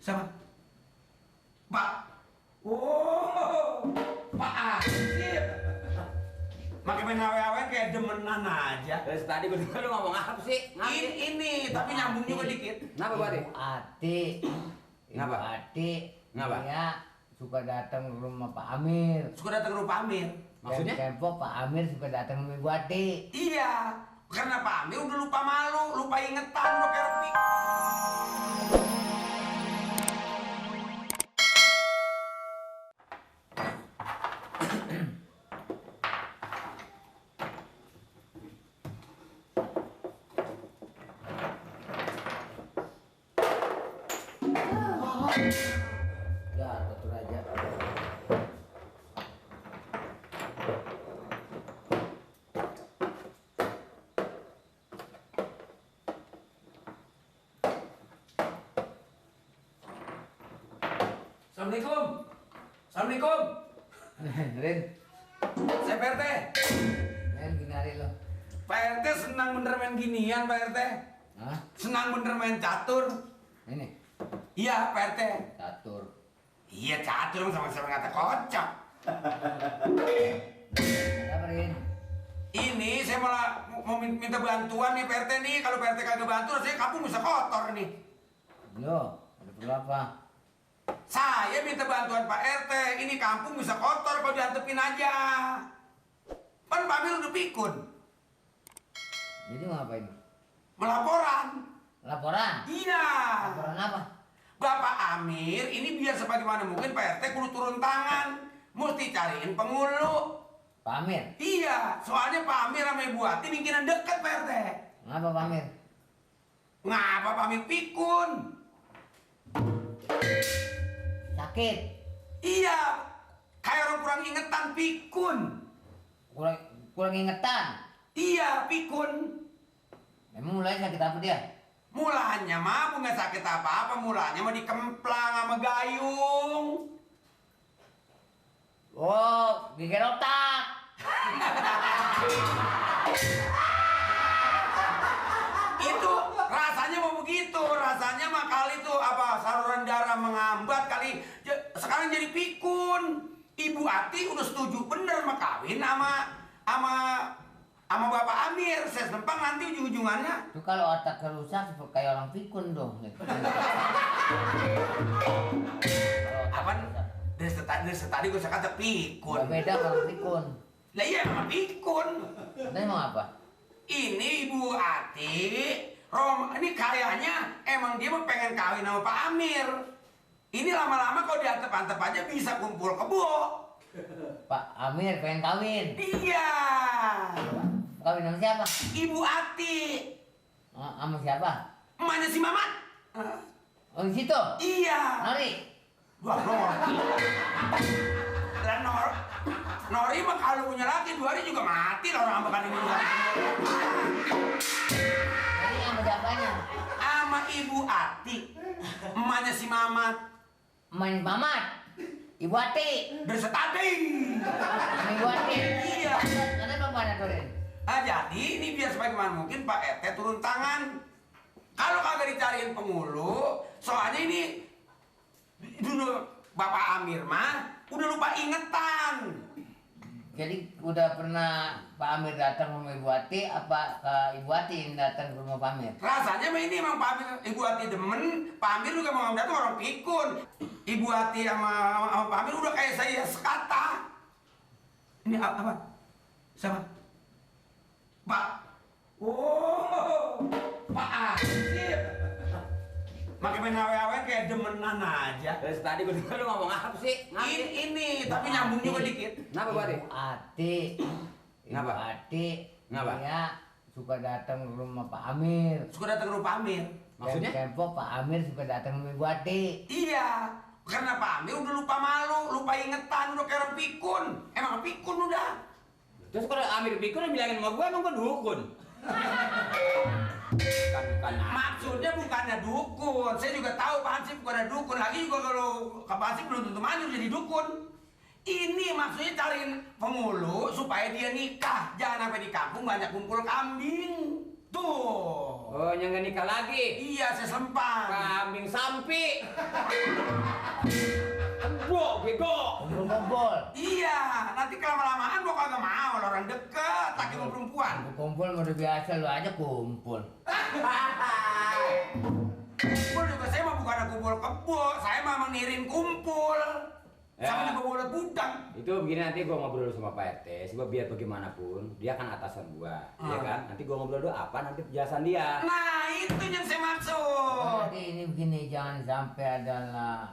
Sama Pak. Oh, Pak Asif. Makin main awe-awe kayak demenan aja. Dari tadi gue dengar lu ngomong apa sih? Ini tapi nyambung juga dikit. Kenapa Pak Ade? Ati. Kenapa? Ati. Kenapa? Dia suka datang ke rumah Pak Amir. Suka datang ke rumah Amir. Maksudnya? Tempo Pak Amir suka datang ke Ibu Ati. Iya, karena Pak Amir udah lupa malu, lupa ingetan, udah kayak repik. Ya, betul aja. Assalamualaikum. Assalamualaikum. Rin, Saya Pak RT. main gini hari lo. Pak RT senang bener main ginian, Pak RT. Hah? Senang bener main catur. Ini Iya, Pak RT. catur. Iya, catur sama-sama kata kocak. Apa Rin? Ini saya malah mau minta bantuan nih Pak RT nih. Kalau Pak RT kagak bantu, rasanya kampung bisa kotor nih. Yo, ada perlu apa? Saya minta bantuan Pak RT. Ini kampung bisa kotor kalau diantepin aja. Kan Pak Amir udah pikun. Jadi mau ngapain? Melaporan. Laporan? Iya. Laporan apa? Bapak Amir ini biar sebagaimana mungkin Pak RT kudu turun tangan. Mesti cariin penghulu. Pak Amir? Iya, soalnya Pak Amir sama Ibu Ati bikinan deket Pak RT. Ngapa Pak Amir? Ngapa Pak Amir pikun? Sakit? Iya, kayak orang kurang ingetan pikun. Kurang ingetan? Iya, pikun. Memang mulai sakit apa dia? Mulanya mah bukan sakit apa-apa, mulanya mah dikemplang sama gayung. Oh, geger otak. Itu rasanya mau begitu, rasanya mah kali tuh apa saluran darah mengambat kali. Sekarang jadi pikun. Ibu Ati udah setuju bener mah kawin sama Bapak Amir. Saya sempang nanti ujung-ujungannya. Itu kalau otak rusak seperti kayak orang pikun dong. Apaan? Dari tadi gue kata pikun. Gak beda kalau pikun. Lah iya memang pikun. Ini mau apa? Ini Ibu Ati, ini kayaknya emang dia mau pengen kawin sama Pak Amir. Ini lama-lama kalau diantep-antep aja bisa kumpul kebo. Pak Amir pengen kawin. Iya. Kawin sama siapa? Ibu Ati, Sama siapa? emaknya si Mamat. Oh di situ? Iya. Nori? Wah, Nori. Lah Nori mah kalau punya laki 2 hari juga mati lah orang ambekan ini. Jadi sama siapanya? Sama Ibu Ati, emaknya si Mamat. Main Mamat? Ibu Ati? Dari tadi. Sama Ibu Ati? Iya. Kenapa mana Turin? Jadi ini biar sebagaimana mungkin Pak RT turun tangan. Kalau kagak dicariin penghulu, soalnya ini dulu Bapak Amir mah udah lupa ingetan. Jadi udah pernah Pak Amir datang ke rumah Ibu Ati, apa ke Ibu Ati yang datang ke rumah Pak Amir? Rasanya mah ini emang Pak Amir, Ibu Ati demen, Pak Amir juga mau datang orang pikun. Ibu Ati sama Pak Amir udah kayak saya sekata. Ini apa? Sama Pak. Oh, Pak Asif. Makin main awe-awe kayak demenan aja. Dari tadi gue dengar lu ngomong apa sih? Ini tapi nyambung juga dikit. Kenapa Pak Ade? Ibu Ati. Kenapa? Ibu Ati. Kenapa? Dia suka datang ke rumah Pak Amir. Suka datang ke rumah Pak Amir. Maksudnya? Tempo Pak Amir suka datang ke rumah Ibu Ati. Iya, karena Pak Amir udah lupa malu, lupa ingetan, udah kayak orang pikun. Emang pikun udah. Terus kalau Amir pikun yang bilangin sama gue emang gue dukun. Bukan. Maksudnya bukannya dukun. Saya juga tahu Pak Ansip bukannya dukun. Lagi juga kalau Pak Ansip belum tentu maju jadi dukun. Ini maksudnya cariin penghulu supaya dia nikah. Jangan sampai di kampung banyak kumpul kambing. Tuh. Oh, yang nggak nikah lagi? Iya, saya selempang. Kambing sampi. Kebo, bego. Kumpul-kumpul. Iya, nanti kelama-lamaan gua kagak mau, orang deket, laki sama perempuan. Kumpul udah biasa, lu aja kumpul. Kumpul juga saya mah bukan kumpul kebo, saya mah menirin kumpul. Sama Ya. juga bola budang. Itu begini, nanti gua ngobrol dulu sama Pak RT. Sebab biar bagaimanapun dia kan atasan gua, ya kan? Nanti gua ngobrol dulu apa nanti penjelasan dia. Nah, itu yang saya maksud. Jadi ini begini, jangan sampai adalah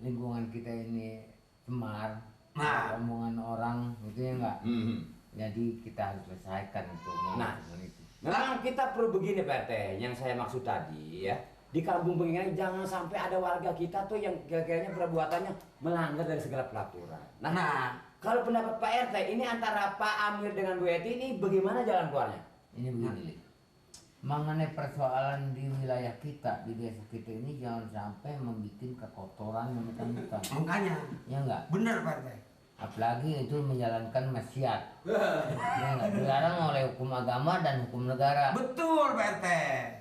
lingkungan kita ini cemar. Nah. Omongan orang gitu ya enggak. Mhm. Jadi kita harus selesaikan itu. Nah. omongan itu. Memang kita perlu begini Pak RT, yang saya maksud tadi ya. Di kampung begini jangan sampai ada warga kita tuh yang kira-kiranya perbuatannya melanggar dari segala peraturan. Nah. Kalau pendapat Pak RT ini antara Pak Amir dengan Bu Eti ini bagaimana jalan keluarnya? Ini begini, Li. Mengenai persoalan di wilayah kita, di desa kita ini jangan sampai membuat kekotoran yang hutan-hutan. Makanya, Ya enggak? bener Pak RT. Apalagi itu menjalankan maksiat. Ya enggak? Dilarang oleh hukum agama dan hukum negara. Betul Pak RT.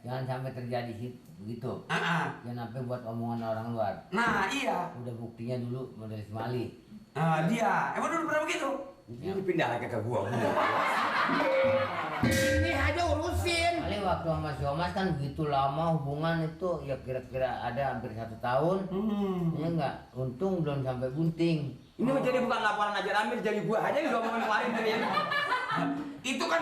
Jangan sampai terjadi begitu. Jangan sampai buat omongan orang luar. Nah, iya. Udah buktinya dulu model Semali. Dia. Emang dulu pernah begitu? Ini pindah lagi ke gua. Ini aja urusin. Kali waktu sama si Omas kan begitu lama hubungan itu ya kira-kira ada hampir 1 tahun. Ya enggak? Untung belum sampai bunting. Ini menjadi bukan laporan aja Amir, jadi gua aja yang ngomongin kemarin tuh ya. Itu kan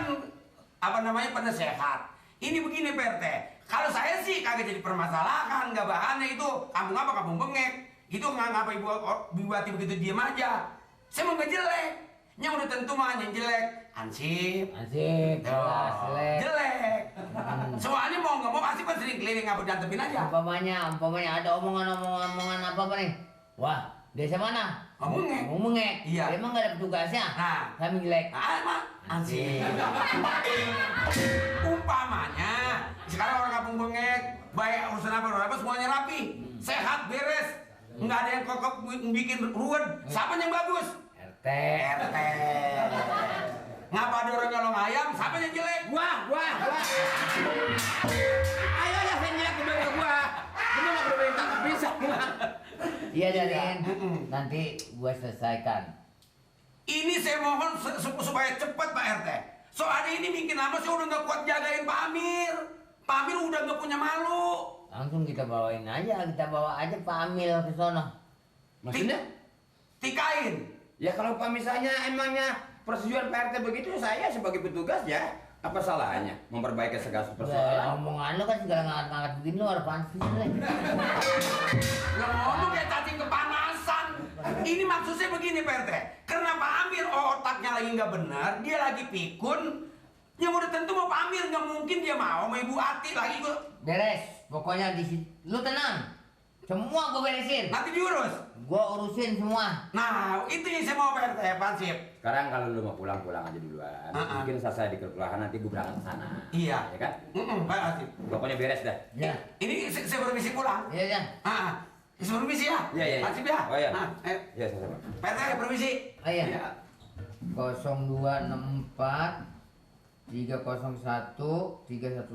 apa namanya penasehat. Ini begini Pak RT. Kalau saya sih kagak jadi permasalahan, nggak bahannya itu kampung apa kampung bengek. Itu ngapa ibu Bupati begitu diam aja. Saya mau nggak jelek. Yang udah tentu mah yang jelek. Ansip. Asik, jelas, jelek. Jelek. Soalnya mau nggak mau pasti kan sering keliling ngapa jantepin aja. Umpamanya ada omongan apa nih? Wah, desa mana? Mengek. Mengek. Iya. Emang nggak ada petugasnya? Nah. Kami jelek. Mah ansip. Umpamanya sekarang orang kampung bengek, baik urusan apa semuanya rapi, sehat, beres, nggak ada yang kokok bikin ruwet. Siapa yang bagus? RT. RT. Ngapa ada orang nyolong ayam? Siapa yang jelek? Gua. Ayo ya saya jelek ke gua. Gua nggak perlu minta bisa gua. Iya, Darin. Nanti gua selesaikan. Ini saya mohon supaya cepat Pak RT. Soalnya ini bikin lama saya udah nggak kuat jagain Pak Amir. Pak Amir udah nggak punya malu. Langsung kita bawa aja Pak Amil ke sono. Maksudnya? Tikain. Ya kalau Pak misalnya emangnya persetujuan Pak RT begitu, saya sebagai petugas ya apa salahnya memperbaiki segala persoalan? Omongan lu kan segala ngangkat-ngangkat begini lu apaan sih? Lah ngomong kayak cacing kepanasan. Ini maksudnya begini Pak RT. Karena Pak Amir otaknya lagi nggak benar, dia lagi pikun. Yang udah tentu mau Pak Amir nggak mungkin dia mau sama Ibu Ati lagi gua. Beres, pokoknya di situ. Lu tenang. Semua gua beresin. Nanti diurus. Gua urusin semua. Nah, itu yang saya mau Pak RT, Pansip. Sekarang kalau lu mau pulang aja duluan. Mungkin selesai di kelurahan nanti gua berangkat ke sana. Iya. Ya kan? Pak Pansip. Pokoknya beres dah. Ya. Ini saya permisi pulang. Iya, ya. Saya permisi ya. Iya. Pansip ya. Oh iya. Ayo. Iya, sama-sama. Pak RT, permisi. Oh iya. 0264 301 318.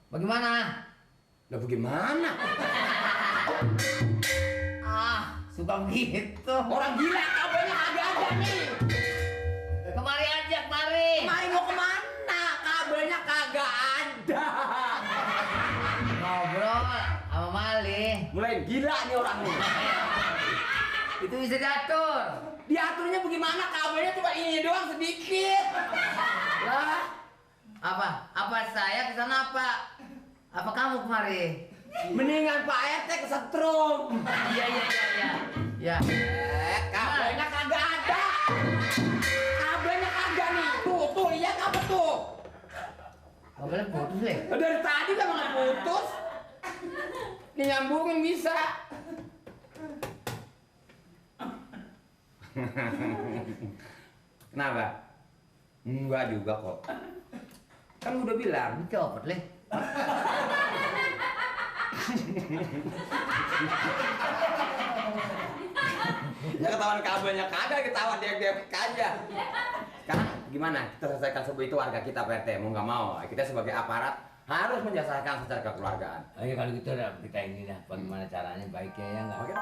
Bagaimana? Lah bagaimana? Suka begitu. Orang gila kabelnya ada nih. Kemari aja, kemari. Mari mau kemana? Kabelnya kagak ada. Ngobrol sama Mali. Mulai gila nih orang nih. Itu bisa diatur. Diaturnya bagaimana? Kabelnya cuma ini doang sedikit. Lah, apa saya kesana apa? Apa kamu kemari? Mendingan Pak RT kesetrum. Iya. Ya. Kabelnya kagak ada. Kabelnya kagak nih. Tuh lihat apa tuh? Kabelnya putus deh. Dari tadi kan nggak putus. Nyambungin bisa. Kenapa? Enggak juga kok. Kan udah bilang. Copot leh. Ya ketahuan kabelnya kagak, ketahuan dia aja. Sekarang gimana kita selesaikan sebelum itu warga kita Pak RT, mau nggak mau kita sebagai aparat harus menjelaskan secara kekeluargaan. Ayo kalau gitu kita ini dah bagaimana caranya baiknya ya nggak? Oke.